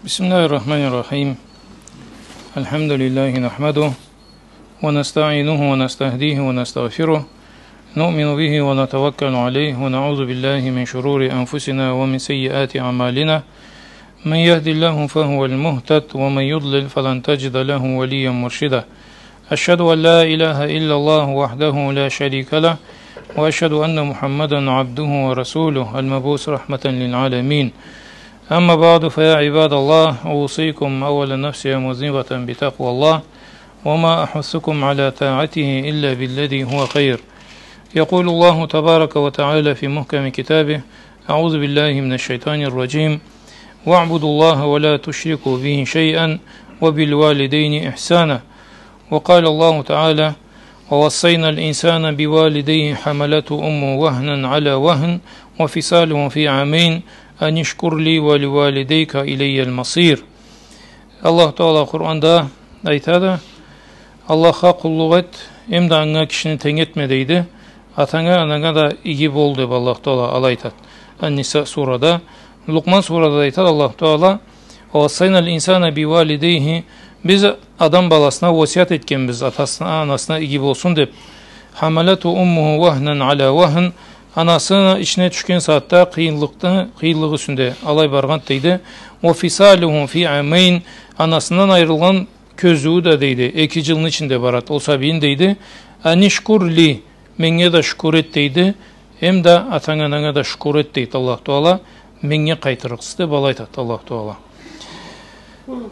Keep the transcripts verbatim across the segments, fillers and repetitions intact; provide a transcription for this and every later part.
بسم الله الرحمن الرحيم. الحمد لله نحمده ونستعينه ونستهديه ونستغفره. نؤمن به ونتوكل عليه ونعوذ بالله من شرور أنفسنا ومن سيئات أعمالنا. من يهد الله فهو المهتد ومن يضلل فلن تجد له وليا مرشدا. أشهد أن لا إله إلا الله وحده لا شريك له، وأشهد أن محمدا عبده ورسوله المبعوث رحمة للعالمين. أما بعد، فيا عباد الله، أوصيكم أولا نفسي مذنبة بتقوى الله، وما أحثكم على طاعته إلا بالذي هو خير. يقول الله تبارك وتعالى في محكم كتابه: أعوذ بالله من الشيطان الرجيم. واعبدوا الله ولا تشركوا به شيئا وبالوالدين إحسانا. وقال الله تعالى: ووصينا الإنسان بوالديه حملته أمه وهنا على وهن وفصاله في عامين أن اشكر لي ولوالديك إلي المصير. Аллаху Таала Къуранда айтады: «Аллахха къуллукъ эт, эм да анга кишини тенг этме», — дейди. «Атанга, ананга да иги бол», — деп Аллаху Таала алай айтады. Ан-Ниса сурада. Лукъман сурада да айтады Аллаху Таала: «ووصينا الإنسان بوالديه». Биз адам баласына осият этгенбиз, атасына, анасына иги болсун деп. «حملته أمه وهنا على وهن». Анасыны ичине тюшген сагъатда къыйынлыкъны, къыйынлыкъ юсюнде алай баргъан, дейди. «وفصاله في عامين». Анасындан айырылгъан кёзюу да, дейди, эки джылны ичинде барады ол сабийни, дейди. «أن اشكر لي», меннге да шукур эт, дейди. Эм да атанга, ананга да шукур эт, дейди Аллаху Таала. Меннге къайтырыкъсыз деп алай айтады Аллаху Таала.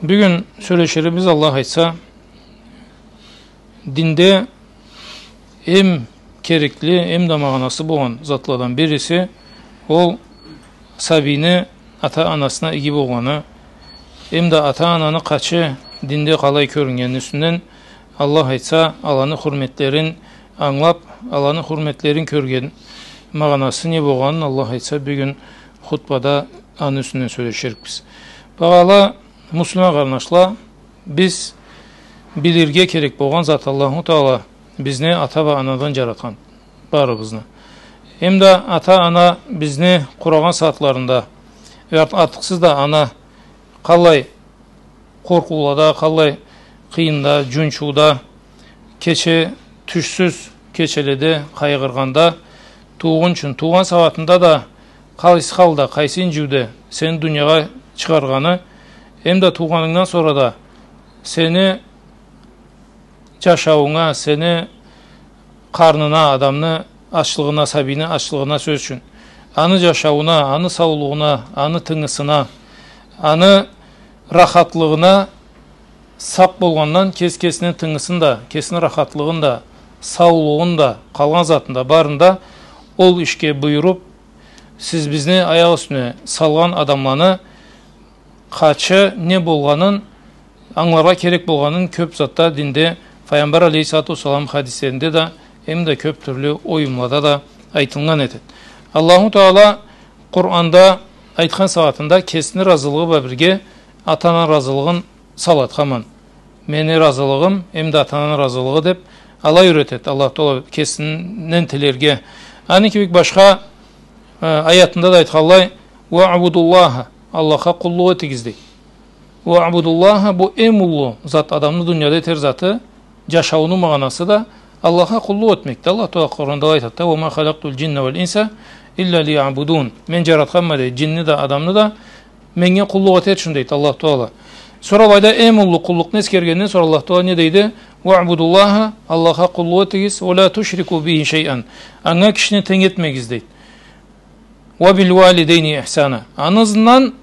Бюгюн сёлеширибиз, Аллах айтса, динде эм керекли, эм да магъанасы болгъан затладан бириси, ол сабийни ата-анасына иги болгъаны, эм да ата-ананы къачы динде къалай кёрюннгенини юсюнден, Аллах айтса, аланы хурметлерин ангылап, аланы хурметлерин кёрген, магъанасы не болгъанын, Аллах айтса, бюгюн хутбада аны юсюнден сёлеширикбиз. Багъалы муслиман къарнашла, биз билирге керек болгъан зат, Аллаху Таала бизни ата ва анадан джаратхан барыбызны. Эм да ата-ана бизни къурагъан сагъатларында, ар-, артыкъсыз да ана къаллай къоркъуулада, къаллай къыйында, джунчууда, кече тюшсюз кечеледе къайгъыргъанда, туугъунчун, туугъан сагъатында да къайсы халда, къайсы инджиуде сени дуниягъа чыгъаргъаны, эм да туугъанынгдан сора да сени джашауунга, сени къарнына, адамны ачлыгъына, сабийни ачлыгъына, сёз ючюн, аны джашауна, аны саулугъуна, аны тынгысына, аны рахатлыгъына сакъ болгъандан, кес-, кесини тынгысын да, кесини рахатлыгъын да, саулугъун да, къалгъан затын да, барын да ол ишге буюруп, сиз бизни аякъ юсюне салгъан адамланы къачы не болгъанын ангыларгъа керек болгъанын кёп затда динде Файгъамбар алейхиссалату уассалам хадислеринде да, эм да кёп тюрлю оюмлада да айтылгъан этеди. Аллаху Таала Къуранда айтхан сагъатында кесини разылыгъы бла бирге ата-ананы разылыгъын салады хаман. Мени разылыгъым, эм да ата-ананы разылыгъы деп, алай юретеди Аллах Таала кесинден тилерге. Аны кибик башха, э, аятында да айтханлай: «واعبدوا الله», Аллахха къуллукъ этигиз, дейди. «واعبدوا الله», бу эм уллу зат, адамны дунияда этер заты, джашауну магъанасы да Аллахха къуллукъ этмекди. Аллах Таала Къуранда айтады да: «وما خلقت الجن والإنس إلا ليعبدون». Мен джаратханма, дейди, джинни да, адамны да, меннге къуллукъ этер ючюн, дейди Аллах Таала. Сора былайда эм уллу къуллукъну эсгергенден сора Аллах Таала не дейди? «واعبدوا الله», Аллахха къуллукъ этигиз, «ولا تشركوا به شيئا». Анга кишини тенг этмегиз, дейди. «وبالوالدين إحسانا». Аны ызындан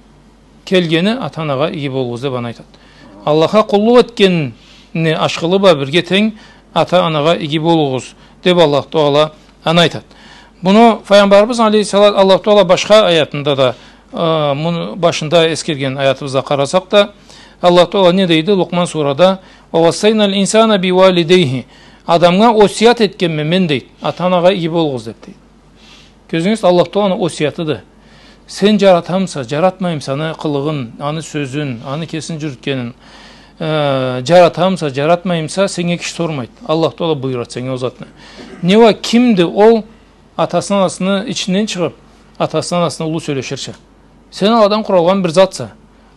келгени, ата-анагъа иги болугъуз деп аны айтады. Аллахха къуллукъ этгенни ашхылы бла бирге тенг ата-анагъа иги болугъуз деп Аллах Таала аны айтады. Муну Файгъамбарыбыз алейхиссалат, Аллах Таала башха аятында да, э, муну башында эсгерген аятыбызда къарасакъ да, Аллах Таала не дейди Лукъман сурада? «ووصينا الإنسان بوالديه». Адамгъа осият этгенме мен, дейди, ата-анагъа иги болугъуз деп, дейди. Кёзюгюз, Аллах Тааланы осиятыды. Сен джаратамыса, джаратмаймыса аны къылыгъын, аны сёзюн, аны кесин джюрютгенин, э, джаратамыса, джаратмаймыса, сеннге киши сормайды. Аллах Таала буюрады сеннге ол затны. Не уа, кимди ол атасыны, анасыны ичинден чыгъып, атасыны, анасына уллу сёлеширча? Сен аладан къуралгъан бир затса.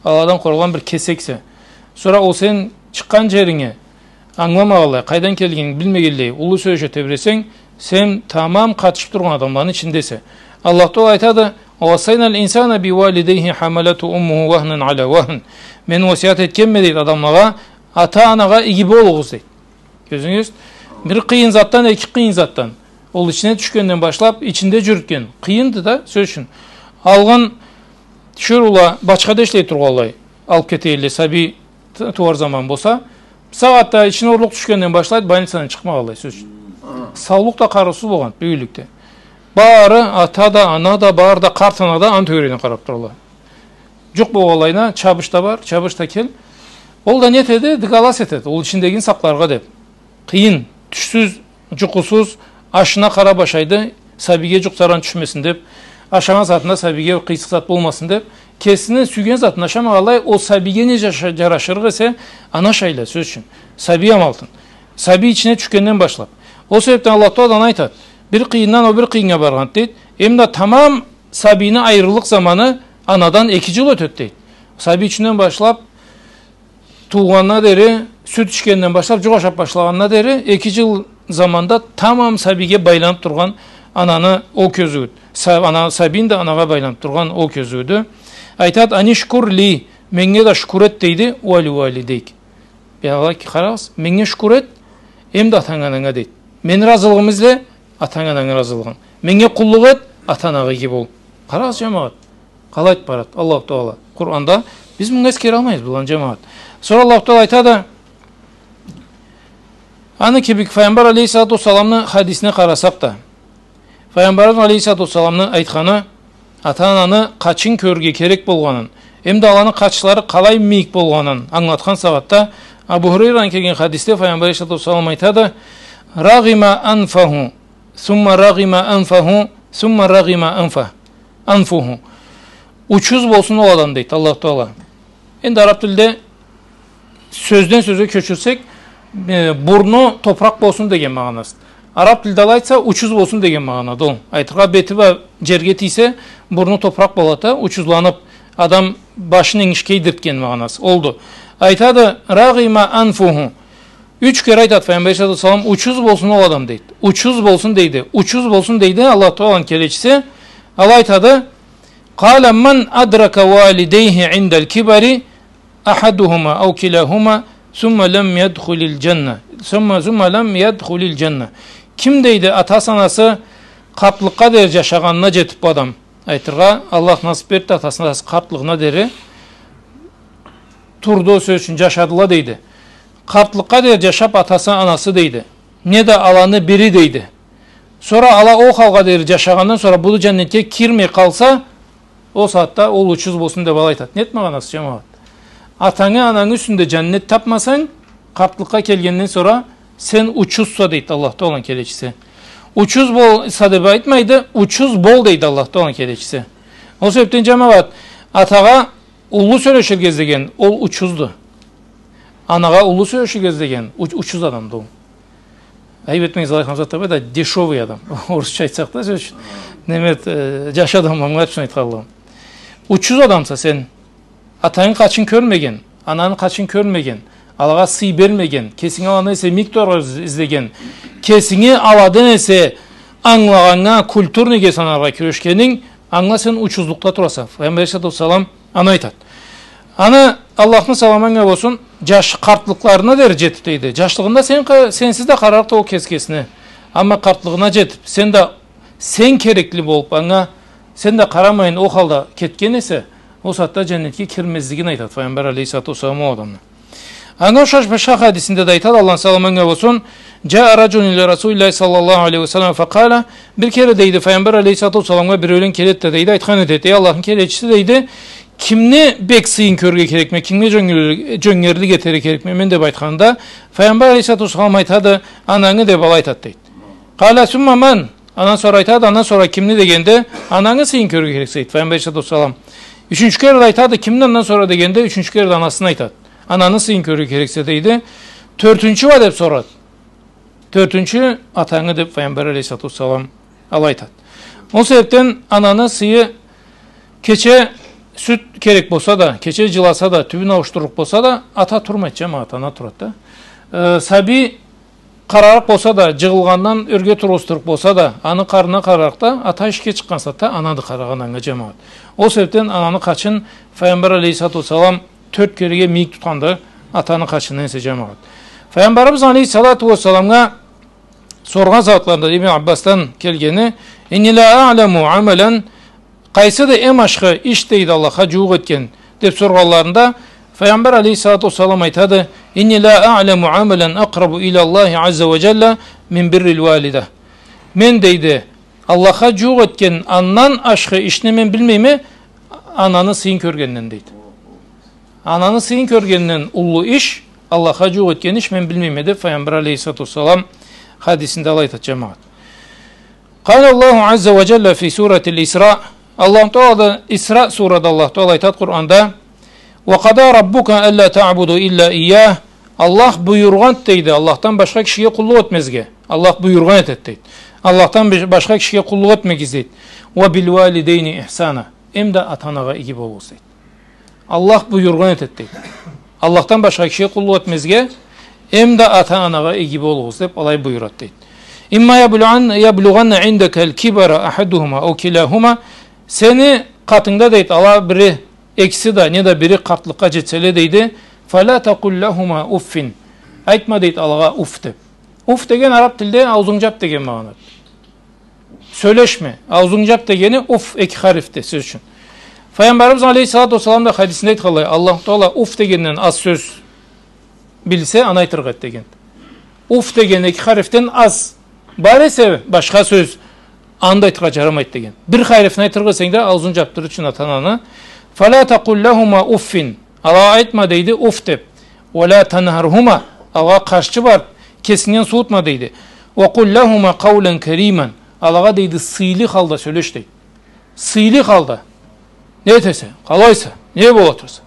Алладан къоргъан бир кесексе. Сора ол сен чыкъгъан джеринге ангыламагъанлай, къайдан келгенинги билмегенлей, уллу сёлеше тебресенг, сен тамам къатышып тургъан адамланы ичиндесе. Аллах Тааля айтады: «ووصينا الإنسان بوالديه حملته أمه وهنا على وهن». Мен уасият этгенме, дейди, адамлагъа, ата-анагъа иги болугъуз, дейди. Кёрдюгюз? Бир къыйын затдан, эки къыйын затдан. Ол ичине тюшгенден башлап, ичинде джюрютген. Къыйынды да, сёз ючюн. Алгъын тиширыула бачхада ишлей тургъанлай, алып кетелле, сабий т-, тууар заман болса, бусагъатда ичине урлукъ тюшгенден башлайды, больницадан чыкъмагъанлай, сёз ючюн. Саулукъ да къарыусуз болгъан бюгюнлюкде. Бары, ата да, ана да, бары да, къарт ана да аны тёгерегине къарап туралла. Джукъ болгъанлайына, чабыш да бар, чабыш да кел. Ол да не этеди? Дыгалас этеди. Ол ичиндегини сакъларгъа деп. Къыйын, тюшсюз, джукъусуз, ашына къарап ашайды, сабийге джукъ-заран тюшмесин деп, ашагъан затында сабийге къыйсыкъ зат болмасын деп, кесини сюйген затын ашамагъанлай, ол сабийге не джаша-, джарашырыкъ эсе, аны ашайла, сёз ючюн. Сабий амалтын. Сабий ичине тюшгенден башлап. Ол себепден Аллах Тааля аны айтады. Бир къыйындан ол бир къыйыннга баргъанды, дейди. Эм да тамам сабийни айырыллыкъ заманы анадан эки джыл ётеди, дейди. Сабий ичинден башлап, туугъанына дери, сют ичгенден башлап, джукъ ашап башлагъанына дери, эки джыл заманда тамам сабийге байланып тургъан ананы ол кёзюуюдю. Са-, ана, сабийни да анагъа байланып тургъан ол кёзюуюдю. Айтады: «أن اشكر لي», меннге да шукур эт, дейди, «ولوالديك». Бир алай ки, къарагъыз, меннге шукур эт, эм да атанг-ананга, дейди. Мени разылыгъымы изле, атанг-анангы разылыгъын. Меннге къуллукъ эт, ата-анагъа иги бол. Къарагъыз, джамагъат. Къалай айтып барады Аллаху Тааля Къуранда. Биз муну эсгере алмайбыз, быланы, джамагъат. Сора Аллаху Тааля айтады, аны кибик Файгъамбар алейхиссалату уассаламны хадисине къарасакъ да, Файгъамбарыбыз алейхиссалату уассаламны айтханы, ата-ананы къачын кёрюрге керек болгъанын, эм да аланы къачлары къалай мийик болгъанын ангылатхан сагъатда, Абу Хурайрадан келген хадисде Файгъамбар алейхиссалату уассалам айтады: «رغم أنفه، ثم رغم أنفه، ثم رغم أنفه». Учуз болсун ол адам, дейди Аллаху Тааля. Энди араб тилде сёзден сёзге кёчюрсек, э, бурну топуракъ болсун деген магъанасы. Араб тилде алай айтса, учуз болсун деген магъанада ол. Айтыргъа, бети бла джерге тийсе, бурну топуракъ болады, учузланып, адам башын энгишге ийдиртген магъанасы. Олду. Айтады, «رغم أنفه». Юч кере айтады Файгъамбар алейхиссалату уассалам, «Учуз болсун ол адам», дейди. «Учуз болсун», дейди. «Учуз болсун», дейди Аллаху Тааланы келечиси. Алай айтады, «قال من أدرك والديه عند الكبر أحدهما أو كلاهما ثم لم يدخل الجنة، ثم، ثم لم يدخل الجنة». Ким, дейди, атасы-анасы къартлыкъгъа дери джашагъанына джетип бу адам. Айтыргъа, Аллах насып берди да, атасы-анасы къартлыгъына дери турду, сёз ючюн, джашадыла, дейди. Къартлыкъгъа дери джашап атасы-анасы, дейди. Неда аланы бири, дейди. Сора ала ол халгъа дери джашагъандан сора бу джаннетге кирмей къалса, ол сагъатда ол учуз болсун деп алай айтады. Нед магъанасы, джамагъат? Атангы, анангы юсюнде джаннет тапмасанг, къартлыкъгъа келгенден сора сен учузса, дейди Аллах Тааланы келечиси. Учуз болса деп айтмайды, учуз бол, дейди Аллах Тааланы келечиси. Ол себепден, джамагъат, атагъа уллу сёлеширге излеген, ол учузду. Анагъа уллу сёлеширге излеген, уч-, учуз адамды ол. Айып этмегиз, Алай Хамзат абай да дешёвый адам. Орусча айтсакъ да, сёз ючюн. Неме, э, джаш адамгъа ангылатыш ючюн айтханлыгъым. Учуз адамса сен, атангы къачын кёрмеген, ананы къачын кёрмеген, алагъа сый бермеген, кесинги аланы эсе мийик тутаргъа из-, излеген, кесинги аладан эсе ангылагъаннга, культурныйге санаргъа кюрешгенинг, анга сен учузлукъда тураса. Файгъамбар алейхиссалату уассалам аны айтады. Аны, Аллахны саламы анга болсун, джаш къартлыкъларына дери джетип, дейди. Джашлыгъында сен къа-, сенсиз да къарарыкъды ол кеси кесине. Амма къартлыгъына джетип, сен да, сен керекли болуп анга, сен да къарамайын ол халда кетген эсе, ол сагъатда джаннетге кирмезлигин айтады Файгъамбар алейхиссалату уассалам ол адамны. Анга ушаш башха хадисинде да айтады, Аллахны саламы анга болсун, «جاء رجل إلى رسول الله صلى الله عليه وسلم فقال», бир кере, дейди, Файгъамбар алейхиссалату уассаламгъа биреулен келеди да, дейди, айтхан этеди: «Эй Аллахны келечиси, — дейди, — кимни бек сыйын кёрюрге керекме, кимге джёнгер-, джёнгерлик этерге керекме мен?» — деп айтханда, Файгъамбар алейхиссалату уассалам айтады: «Анангы», — деп алай айтады, дейди. «قال ثم من؟» Андан сора айтады, андан сора кимни дегенде, анангы сыйын кёрюрге керексе, дейди Файгъамбар алейхиссалату уассалам. Ючюнчю кере да айтады, кимни андан сора дегенде, ючюнчю кере да анасын айтады. Ананы сыйын кёрюрге керексе, дейди. Тёртюнчю уа деп сорады. Тёртюнчю атангы деп Файгъамбар алейхиссалату уассалам алай айтады. Ол себепден ананы сыйы кече Сют керек болса да, кече джыласа да, тюбюн ауушдурлукъ болса да, ата турмайды, джамагъат, ана турады да. Э, сабий къарарыкъ болса да, джыгъылгъандан ёрге тургъуздурлукъ болса да, аны къарнына къарарыкъ да, ата ишге чыкъгъан сагъатда анады къарагъан анга, джамагъат. Ол себебден ананы къачын Файгъамбар алейхиссалату уассалам тёрт кереге мийик тутханды, атаны къачындан эсе, джамагъат. Файгъамбарыбыз алейхиссалату уассаламгъа соргъан сагъатларында Ибн Аббасдан келгени: «Инни ла аъламу амалан», къайсыды эм ашхы иш, дейди, Аллахха джууукъ этген, деп соргъанларында, Файгъамбар алейхиссалату уассалам айтады: «Инни ла аъламу амалан акърабу илаллахи азза уа джалла мин биррил уалида». Мен, дейди, Аллахха джууукъ этген андан ашхы ишни мен билмейме, ананы сыйын кёргенден, дейди. Ананы сыйын кёргенден уллу иш, Аллахха джууукъ этген иш мен билмейме, деп Файгъамбар алейхиссалату уассалам хадисинде алай айтады, джамагъат. Къала Аллаху азза уа джалла фи суратил Исра. Аллаху Таала да Исра сурада Аллаху Таала айтады Къуранда: «Уа къада раббука алла таъбуду илла ийях». Аллах буюргъан, дейди, Аллахдан башха кишиге къуллукъ этмезге. Аллах буюргъан этеди, дейди. Аллахдан биш-, башха кишиге къуллукъ этмегиз, дейди. «Уа бил уалидейни ихсана». Эм да ата-анагъа иги болугъуз, дейди. Аллах буюргъан этеди, дейди. Аллахдан башха кишиге къуллукъ этмезге, эм да ата-анагъа иги болугъуз, деп алай буюрады, дейди. «Имма яблугъан-, яблугъанна индакал кибара ахадухума ау килахума». Сени къатынгда, дейди, ала бири, экиси да, неда бири къартлыкъгъа джетселе, дейди, «фала такъул лахума уффин». Айтма, дейди, алагъа уф деп. Уф деген араб тилде аузунг джап деген магъанады. Сёлешме. Аузунг джап дегени уф, эки харифди, сёз ючюн. Файгъамбарыбыз алейхиссалату уассалам да хадисинде айтханлай, Аллаху Таала уф дегенден аз сёз билсе, аны айтырыкъ эди деген. Уф деген эки харифден аз бар эсе башха сёз, аны да айтыргъа джарамайды деген. Бир харифни айтырыкъ эсенг да, аузун джапдырыр ючюн ата-ананы. «Фала такъул лахума уффин». Алагъа айтма, дейди, уф деп. «Уа ла танхархума», алагъа къаршчы бар, кесингден сууутма, дейди. «Уа къул лахума къаулан кариман». Алагъа, дейди, сыйлы халда сёлеш, дейди. Сыйлы халда. Не этесе? Къалайса? Не болуп тураса?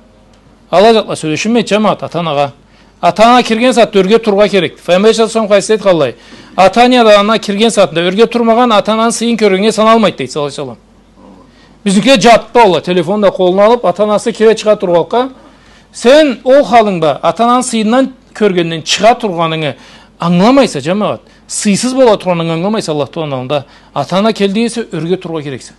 Алай затла сёлешилмейди, джамагъат, ата-анагъа. Ата-ана кирген сагъатда ёрге турургъа керекди. Файгъамбар алейхиссалату уассалам хадисде айтханлай, ата-ана да ана кирген сагъатда ёрге турмагъан ата-ананы сыйын кёргеннге саналмайды, дейди, саллаллаху алейхи ва саллам. Бизникиле джатды, алай, телефонну да къолуна алып, ата-анасы кире чыгъа тургъанлыкъгъа. Сен ол халынгда ата-ананы сыйындан кёргенден чыгъа тургъанынгы ангыламайса, джамагъат. Сыйсыз бола тургъанынгы ангыламайса Аллах Тааланы аллында. Ата-ана келди эсе, ёрге турургъа керексе.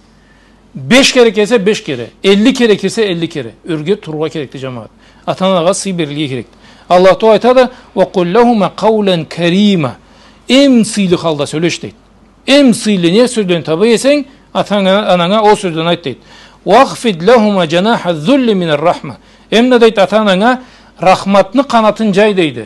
Беш кере кирсе, беш кере. Элли кере кирсе, элли кере. Ёрге турургъа керекди, джамагъат. Ата-анагъа сый берилирге керекди. Аллах Таала айтады: «Уа къул лахума къаулан карима». Эм сыйлы халда сёлеш, дейди. Эм сыйлы не сёзден таба эсенг, атанга, ананга ол сёзден айт, дейди. «Уахфид лахума джанаха зулли минар рахма». Эм да, дейди, ата-ананга рахматны къанатын джай, дейди.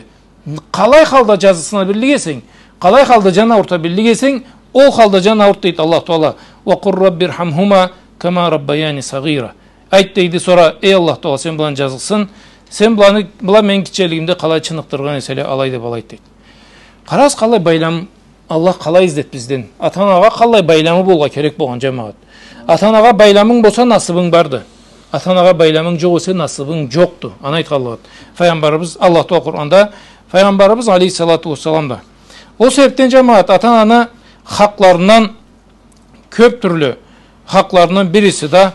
Къалай халда джазыкъсына биллик эсенг, къалай халда джан аурта биллик эсенг, ол халда джан аурт, дейди Аллах Таала. «Уа къул раббирхамхума кама раббаяни сагъира». Айт, дейди, сора: «Эй Аллах Таала, сен быланы джазыкъсын, сен быланы, была мени гитчелигимде къалай чыныгъдыргъан эселе, алай деп алай айт», дейди. Къарагъыз, къалай байлам Аллах къалай излет бизден. Ата-анагъа къаллай байламы болургъа керек болгъан, джамагъат. Ата-анагъа байламынг болса, насыбынг барды. Ата-анагъа байламынг джокъ эсе, насыбынг джокъду. Аны айтханлыгъыды Файгъамбарыбыз, Аллах Таала Къуранда, Файгъамбарыбыз алейхиссалату уассалам да. Ол себепден, джамагъат, ата-ананы хакъларындан, кёп тюрлю хакъларындан бириси да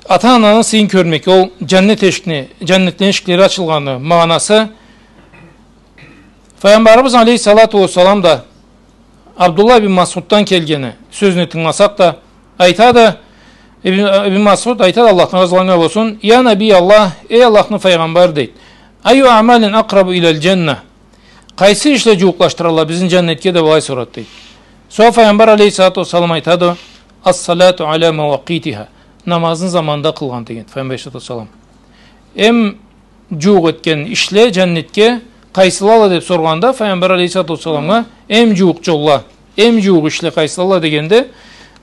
ата-ананы сыйын кёрмек, ол джаннет эшикни, джаннетни эшиклери ачылгъаны магъанасы. Файгъамбарыбыз алейхиссалату уассалам да, Абдуллах ибн Масъуддан келгени сёзню тынгыласакъ да, айтады, Ибн, Ибн Масъуд айтады, Аллахдан разылыкъ анга болсун: «Я Набий Аллах, эй Аллахны файгъамбары, — дейди, — айю аъмалин акърабу илал джанна?» Къайсы ишле джууукълашдыралла бизни джаннетге, деп алай сорады, дейди. Сора Файгъамбар алейхиссалату уассалам айтады: «Ас-салату аля мавакъитиха». Намазны заманында къылгъан, деген Файгъамбар алейхиссалату уассалам. Эм джууукъ этген ишле джаннетге къайсылалла деп соргъанда Файгъамбар алейхиссалату уассаламгъа, эм джууукъ джолла, эм джууукъ ишле къайсылалла дегенде,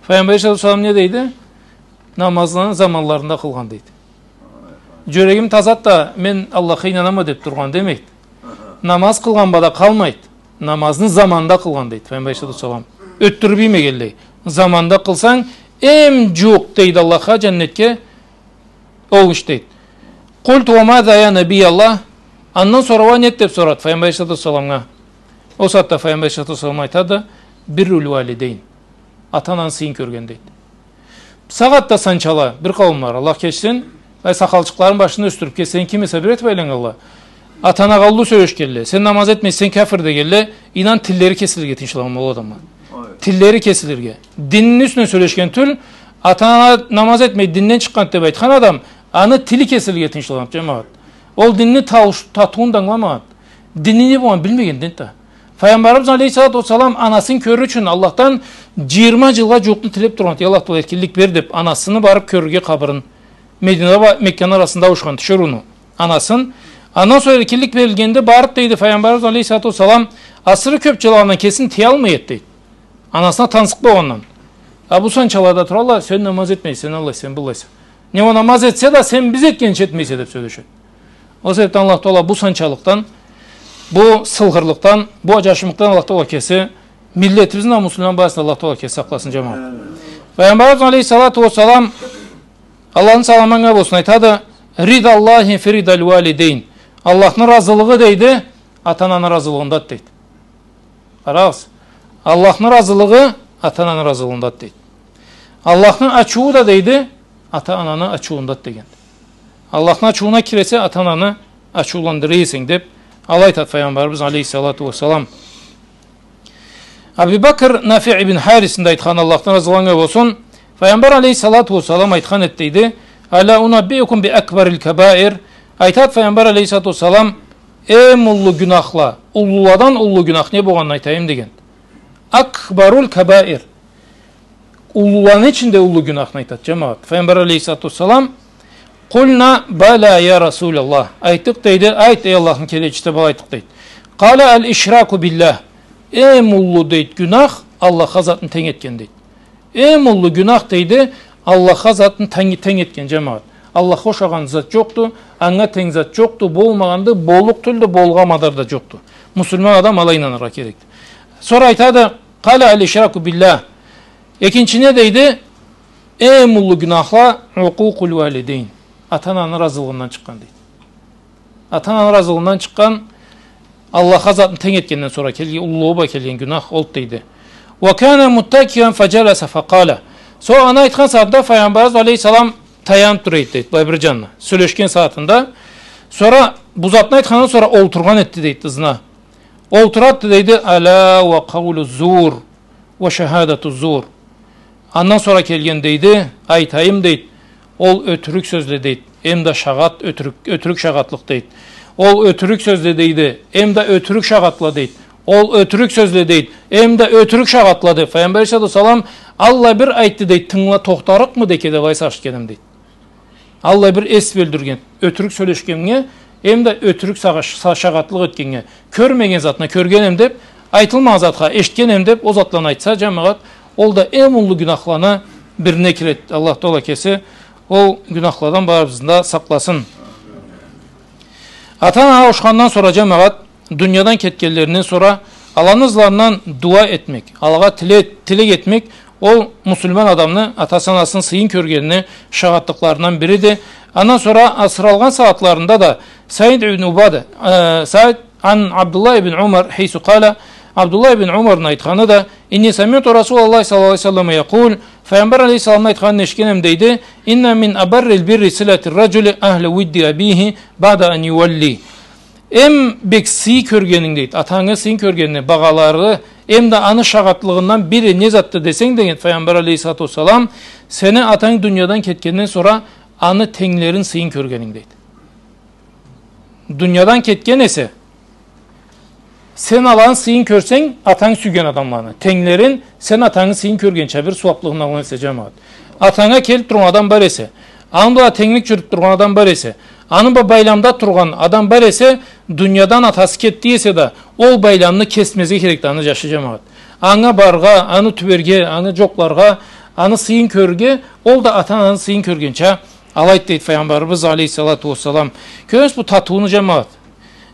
Файгъамбар алейхиссалату уассалам не дейди? Намазны заманларында къылгъан, дейди. Джюрегим тазады да, мен Аллахха ийнанама деп тургъан демейди. Намаз къылгъан бла да къалмайды. Намазны заманында къылгъан, дейди Файгъамбар алейхиссалату уассалам. Ётдюрюп иймегенлей. Заманында къылсанг, эм джууукъ, дейди, Аллахха, джаннетге ол иш, дейди. «Къулту уа маза, я Набий Аллах?» Андан сора уа неди деп сорады Файгъамбар алейхиссалату уассаламгъа. Ол сагъатда Файгъамбар алейхиссалату уассалам айтады: «Биррул уалидейн». Ата-ананы сыйын кёрген, дейди. Сагъатда санчала бир къауумла, Аллах кечсин, ай, сакъалчыкъларын башында ёсдюрюб, ке сен ким эсе бир этиб айланнганла. Ата-анагъа уллу сёлешгенле, сен намаз этмейсе, сен кяфир дегенле, ийнан, тиллери кесилирге тыйыншлыгъым ол адамла. Ой. Тиллери кесилирге. Динни юсюнден сёлешген тюл, ата-ана намаз этмей, динден чыкъгъан деб айтхан адам, аны тили кесилирге тыйыншлыгъым, джамагъат. Ол динни таууш-, татыуун да ангыламагъан. Динни не болгъанын билмегенден да. Файгъамбарыбыз алейхиссалату уассалам анасын кёрюр ючюн Аллахдан джыйырма джылгъа джууукъну тилеб тургъан. Я Аллах, Таала, эркинлик бер деб, анасыны барыб кёрюрге къабырын. Мединада бла Мекканы арасында ауушхан тиширыуну анасын. Андан сора эркинлик берилгенде барыб, дейди, Файгъамбарыбыз алейхиссалату уассалам, асыры кёб джылагъандан кесин тыялмай эди, дейди. Анасына тансыкъ болгъандан. А бу санчалада туралла, сен намаз этмейсе, сен аллайса, сен быллайса. Не, ол намаз этсе да, сен биз этгенча этмейсе, деб сёлешеди. Ол себебден Аллах Таала бу санчалыкъдан, бу сылгъырлыкъдан, бу аджашымлыкъдан Аллах Таала кеси, миллетибизни да, муслиман барысын Аллах Таала кеси сакъласын, джамагъат. Амин. Файгъамбарыбыз алейхиссалату уассалам, Аллахны саламы анга болсун, айтады: «Ридаллахи фи ридал валидейн». Аллахны разылыгъы, дейди, ата-ананы разылыгъындады, дейди. Къарагъыз. Аллахны разылыгъы ата-ананы разылыгъындады, дейди. Аллахны ачыуу да, дейди, ата-ананы ачыуундады дегенди. Аллахны ачыууна кире эсе, ата-ананы ачыуландыра эсенг, деб, алай айтады Файгъамбарыбыз алейхиссалату уассалам. Аби Бакр Нафи ибн Харисни да айтхан, Аллахдан разы анга болсун, Файгъамбар алейхиссалату уассалам айтхан эди, дейди: «Ала унаббиукум би акбарил кабаир». Айтады Файгъамбар алейхиссалату уассалам: «Эм уллу гюнахла, уллуладан уллу гюнах не болгъанын айтайым», дегенди. Акбарул кабаир. Уллуланы ичинде уллу гюнахны айтады, джамагъат. Файгъамбар алейхиссалату уассалам: «Къулна бала, я Расулаллах». Айтдыкъ, дейди, айт, эй Аллахны келечиси, деб алай айтдыкъ, дейди. Къала: «Ал ишраку биллах». Эм уллу, дейди, гюнах Аллахха затны тенг этген, дейди. Эм уллу гюнах, дейди, Аллахха затны тенг, тенг этген, джамагъат. Аллахха ушагъан зат джокъду, анга тенг зат джокъду, болмагъанды, боллукъ тюлдю, болургъа мадар да джокъду. Муслиман адам алай ийнаныргъа керекди. Сора айтады, къала: «Ал ишраку биллах». Экинчи не, дейди? Эм уллу гюнахла укъукъул валидейн. Ата-ананы разылыгъындан чыкъгъан, дейди. Ата-ананы разылыгъындан чыкъгъан, Аллахха затны тенг этгенден сора келген, уллулугъу бла келген гюнах олду, дейди. «Ва кана муттакиан фаджаласа факъала». Сора аны айтхан сагъатда Файгъамбарыбыз алейхиссалам таяныб тура эди, дейди, былай бир джанына. Сёлешген сагъатында. Сора бу затны айтхандан сора олтургъан этди, дейди, ызына. Олтурады, дейди, «Ала ва къаулу зур ва шахадату зур». Андан сора келген, дейди, айтайым, дейди, ол ётюрюк сёзле, дейди, эм да шагъат, ётюрюк, ётюрюк шагъатлыкъ, дейди. Ол ётюрюк сёзле, дейди, эм да ётюрюк шагъатла, дейди. Ол ётюрюк сёзле, дейди, эм да ётюрюк шагъатла, дейди. Файгъамбар алейхиссалату уассалам аллай бир айтды, дейди, тынгыла, тохтарыкъмыды экен деб, алай сагъыш этгеним, дейди. Аллай бир эс бёлдюрген, ётюрюк сёлешгеннге, эм да ётюрюк сагъыш-, са-, шагъатлыкъ этгеннге. Кёрмеген затны кёргенем деб, айтылмагъан затха эшитгенем деб, ол затланы айтса, джамагъат, ол да эм уллу гюнахланы бирине киреди. Аллах Таала кеси ол гюнахладан барыбызны да сакъласын. Ата-ана ауушхандан сора, джамагъат, дуниядан кетгенлеринден сора аланы ызларындан дуа этмек, алагъа тиле-, тилек этмек, ол муслиман адамны атасы-анасыны сыйын кёргенини шагъатлыкъларындан бириди. Андан сора асыралгъан сагъатларында да Саид ибн Убада, э, Саид ан Абдуллах ибн Умар хейсу къала, Абдуллах ибн Умарны айтханы да, «Инни самиъту Расулаллах саллаллаху алейхи ва саллам якъул», Файгъамбар алейхиссаламны айтханын эшитгенем, дейди, «Инна мин абаррил бирри силати раджули ахла видди абихи баъда ан ювалли». Эм бек сый кёргенинг, дейди, атангы сыйын кёргенинги багъалары, эм да аны шагъатлыгъындан бири не затды десенг, деген Файгъамбар алейхиссалату уассалам, сени атанг дуниядан кетгенден сора аны тенглерин сыйын кёргенинг, дейди. Дуниядан кетген эсе, сен аланы сыйын кёрсенг, атанг сюйген адамланы тенглерин, сен атангы сыйын кёргенча бир сууаблыгъын алгъан эсе, джамагъат. Атанга келиб тургъан адам бар эсе, аны бла тенглик джюрюб тургъан адам бар эсе, аны бла байламда тургъан адам бар эсе, дуниядан атасы кетди эсе да, ол байламны кесмезге керекди аны джашы, джамагъат. Анга барыргъа, аны тюберге, аны джокъларгъа, аны сыйын кёрюрге, ол да ата-ананы сыйын кёргенча алайды, дейди Файгъамбарыбыз алейхиссалату уассалам. Кёресиз бу татыуну, джамагъат.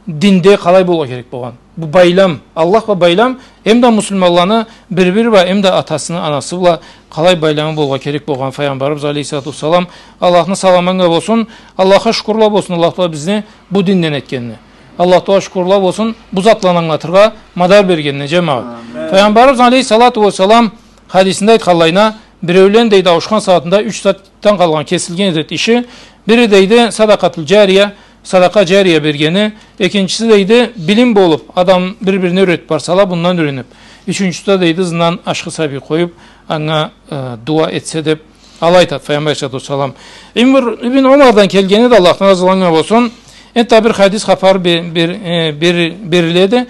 Динде къалай болургъа керек болгъан. Бу байлам, Аллах бла байлам, эм да муслиманланы бир-бири бла, эм да атасыны, анасы бла къалай байламы болургъа керек болгъан Файгъамбарыбыз алейхиссалату уассалам. Аллахны саламы анга болсун, Аллахха шукурла болсун, Аллах Таала бизни бу динден этгенине. Аллах Таала шукурла болсун, бу затланы ангылатыргъа мадар бергенине, джамагъат. Амин. Файгъамбарыбыз алейхиссалату уассалам хадисинде айтханлайына, Биреулен, дейди, ауушхан сагъатында юч затдан къалгъан, кесилген эди иши. Бири, дейди, садакъатул джария, садакъа джария бергени. Экинчиси, дейди, билим болуп, адам бир-бирине юретип барсала, бундан юренип. Ючюнчюсю да, дейди, ызындан ашхы сабий къоюп, анга, э, дуа этсе деп, алай айтат Файгъамбар алейхиссалату уассалам. Ибн, Ибн Умардан келген эди, Аллахдан разылыкъ анга болсун. Энтда бир хадис хапар бе-, бер-, э, бер-, бериледи.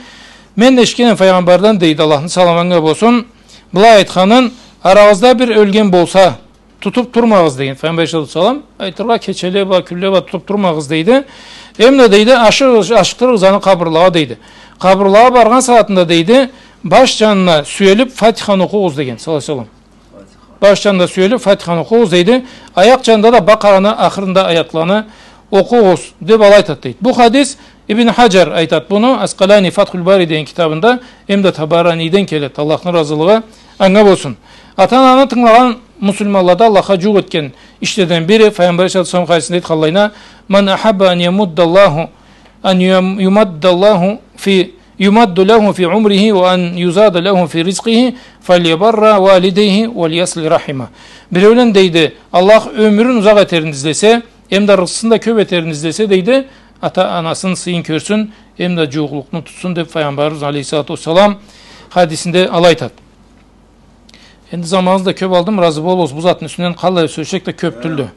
Мен эшитгенем Файгъамбардан, дейди, Аллахны саламы анга болсун, былай айтханын: «Арагъызда бир ёлген болса, тутуп турмагъыз», — деген Файгъамбар алейхиссалату уассалам. Айтыргъа, кечеле бла, кюнле бла тутуп турмагъыз, дейди. Эм да, дейди, ашы-, ашыкъдырыгъыз аны къабырлагъа, дейди. Къабырлагъа баргъан сагъатында, дейди, баш джанына сюелип Фатиханы окъугъуз, деген, саллаллаху алейхи ва саллам. Баш джанына сюелип Фатиханы окъугъуз, дейди. Аякъ джанында да Бакъараны ахырында аятланы окъугъуз, деп алай айтат, дейди. Бу хадис, Ибн Хаджар айтат муну, Аскъалани Фатхул Бари деген китабында, эм да Табараниден келет, Аллахны разылыгъы анга болсун. Ата-ананы тынгылагъан муслиманлада Аллахха джууукъ этген ишледен бири, Файгъамбар алейхиссалату уассалам хадисинде айтханлайына: «Ман ахабба ан ямудда Аллаху, ан юм-, юмадда Аллаху фи, юмадду лаху фи умрихи ва ан юзада лаху фи ризкъихи, фальябарра валидайхи вальясли рахима». Биреулен, дейди, Аллах ёмюрюн узакъ этерин излесе, эм да рызкъысын да кёп этерин излесе, дейди, ата-анасын сыйын кёрсюн, эм да джууукълукъну тутсун, деп Файгъамбарыбыз алейхиссалату уассалам хадисинде алай айтат. Энди заманыгъызны да кёп алдым, разы болугъуз, бу затны юсюнден къалай сёлешсек да кёп тюлдю.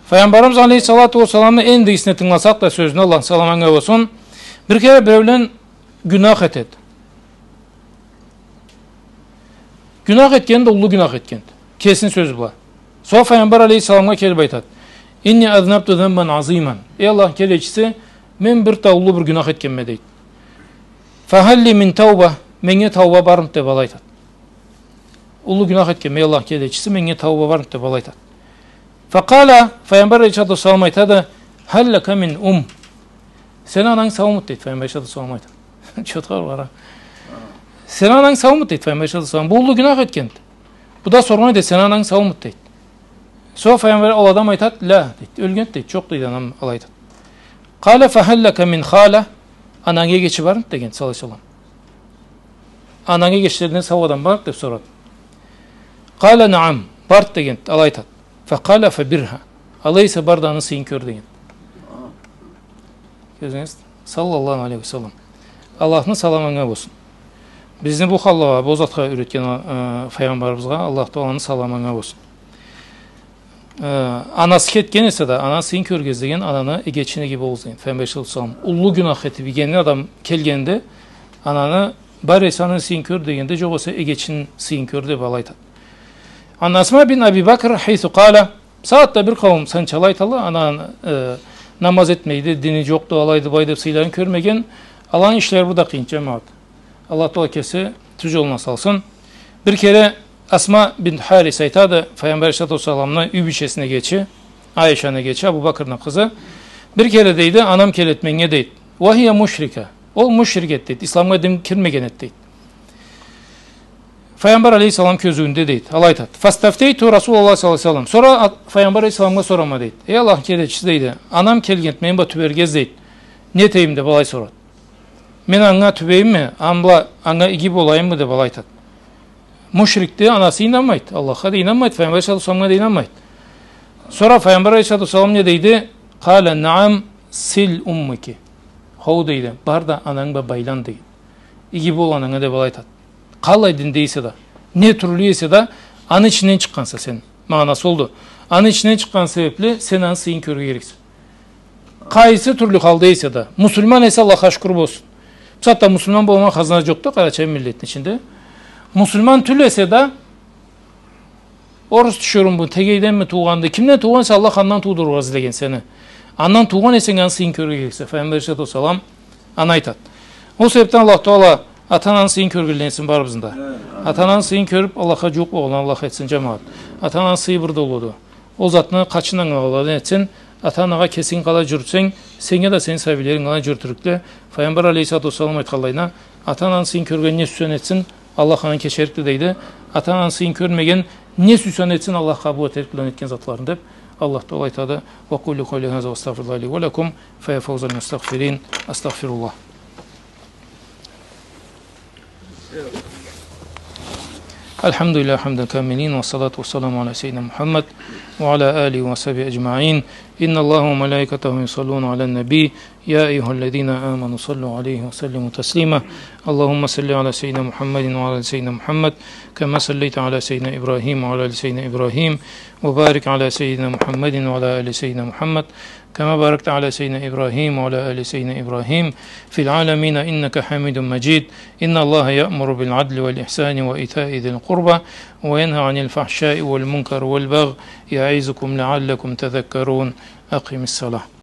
Файгъамбарыбыз алейхиссалату уассаламны эндигисине тынгыласакъ да сёзюне, Аллахны саламы анга болсун, бир кере биреулен гюнах этет. Гюнах этгенди, уллу гюнах этгенди. Кесини сёзю бла. Сора Файгъамбар алейхиссаламгъа келип айтат: «Инни азнабту занбан азиман». Эй Аллахны келечиси, мен бир да уллу бир гюнах этгенме, дейт. «Фахалли мин тауба, меннге тауба бармыд?» — деп алай айтат. Уллу гюнах этгенме, эй Аллахны келечиси, меннге тауба бармыд? — деп алай айтат. Факъала, Файгъамбар алейхиссалату уассалам айтады: «Халлака мин ум?» Сени ананг саумуд, дейт, Файгъамбар алейхиссалату уассалам айтат. Чотха къара. Сени ананг саумуд, дейт, Файгъамбар алейхиссалату уассалам. Бу уллу гюнах этгенди. Бу да соргъан эди, сени ананг саумуд, дейт. Сора Файгъамбар, ол адам айтат: «Ля», дейт, ёлгенди, дейт, джокъ, дейт, анам, алай айтат. Къала: «Фахаллака мин хала?» Анангы эгечи бармыд? — деген, саллаллаху алейхи ва саллам. Анангы эгечлеринден сау адам бармыд? — деп сорат. Къала: «Наам, бард», — деген, алай айтат. Факъала: «Фабирха». Алай эсе бар да аны сыйын кёр, деген. Кёрдюгюз? Саллаллаху алейхи ва саллам. Аллахны саламы анга болсун. Бизни бу халлагъа, бу затха юретген, э, Файгъамбарыбызгъа Аллах Тааланы саламы анга болсун. Э, анасы кетген эсе да, ананы сыйын кёрюрге излеген ананы эгечин иги болугъуз деген. Файгъамбар саллаллаху алейхи ва саллам, уллу гюнах этип ийгенни адам келгенде, ананы бар эсе ананы сыйын кёр дегенде, джокъ эсе эгечин сыйын кёр деп алай айтат. Ан Асма бин Аби Бакр хайсу къала, сагъатда бир къауум санчала айталла, ананы, э, намаз этмейди, дини джокъду, алайды, былайды деп, сыйларын кёрмеген, аланы ишлери бир да къыйын, джамагъат. Аллах Таала кеси тюз джолуна салсын. Бир кере Асма бинт Харис айтады, Файгъамбар алейхиссалату уассаламны юй бийчесини эгечи, Айшаны эгечи, Абу Бакрны къызы. Бир кере, дейди, анам келет меннге, дейди. Ва хия мушрика. Ол мушрик эди, дейди. Исламгъа дин кирмеген эди, дейди. Файгъамбар алейхиссалам кёзюуюнде, дейди. Алай айтады. Фастафтейту Расулаллах саллаллаху алейхи ва саллам. Сора а-, Файгъамбар алейхиссаламгъа сорама, дейди. Эй Аллахны келечиси, дейди. Анам келгенди мени бла тюберге, дейди. Не этейим деп алай сорады. Мен анга тюбейимми? Аны бла анга иги болайыммы деп алай айтат. Мушрикди, анасы ийнанмайды. Аллахха да ийнанмайды, Файгъамбар алейхиссалату уассаламгъа да ийнанмайды. Сора Файгъамбар алейхиссалату уассалам не дейди? Къала: «Наам, сил уммаки». Хоу, дейди, бар да ананг бла байлан, дейди. Иги бол ананга деп алай айтат. Къалай динде эсе да, не тюрлю эсе да, аны ичинден чыкъгъанса сен. Магъанасы олду. Аны ичинден чыкъгъан себепли сен аны сыйын кёрюрге керексе. Къайсы тюрлю халда эсе да, муслиман эсе, Аллахха шукур болсун. Бусагъатда муслиман болмагъан хазна джокъду Къарачай миллетни ичинде. Муслиман тюл эсе да, орус тиширыуму, тегейденми туугъанды, кимден туугъан эсе, Аллах андан туудурургъа излеген сени. Андан туугъан эсенг, аны сыйын кёрюрге керексе. Файгъамбар алейхиссалату уассалам аны айтат. Ол себепден Аллах Таала ата-ананы сыйын кёргенледен этсин барыбызны да. Амин. Ата-ананы сыйын кёрюп, Аллахха джууукъ болгъанладан Аллах этсин, джамагъат. Ата-ананы сыйы бир да уллуду. Ол затны къачын ангылагъанладан этсин. Ата-анагъа кесинг къалай джюрютсенг, сеннге да сени сабийлеринг алай джюрютюрлюкле. Файгъамбар алейхиссалату уассалам айтханлайына, ата-ананы сыйын кёрген не сюйсе да этсин, Аллах андан кечериклиди, дейди. Ата-ананы сыйын кёрмеген не сюйсе да этсин, Аллах къабыл этерик бла этген затларын, деп. Аллах Таала айтады: «Ва къулу къаули хаза ва астагъфируллаха ли ва лакум, фа я фаузал мустагъфирин». Астагъфируллах. الحمد لله حمد الكاملين، والصلاة والسلام على سيدنا محمد وعلى آله وصحبه أجمعين. إن الله وملائكته يصلون على النبي، يا أيها الذين آمنوا صلوا عليه وسلموا تسليما. اللهم صل على سيدنا محمد وعلى آل سيدنا محمد، كما صليت على سيدنا إبراهيم وعلى آل سيدنا إبراهيم، وبارك على سيدنا محمد وعلى آل سيدنا محمد، كما باركت على سيدنا إبراهيم وعلى آل سيدنا إبراهيم في العالمين إنك حميد مجيد. إن الله يأمر بالعدل والإحسان وإيتاء ذي القربى وينهى عن الفحشاء والمنكر والبغي يعظكم لعلكم تذكرون. أقم الصلاة.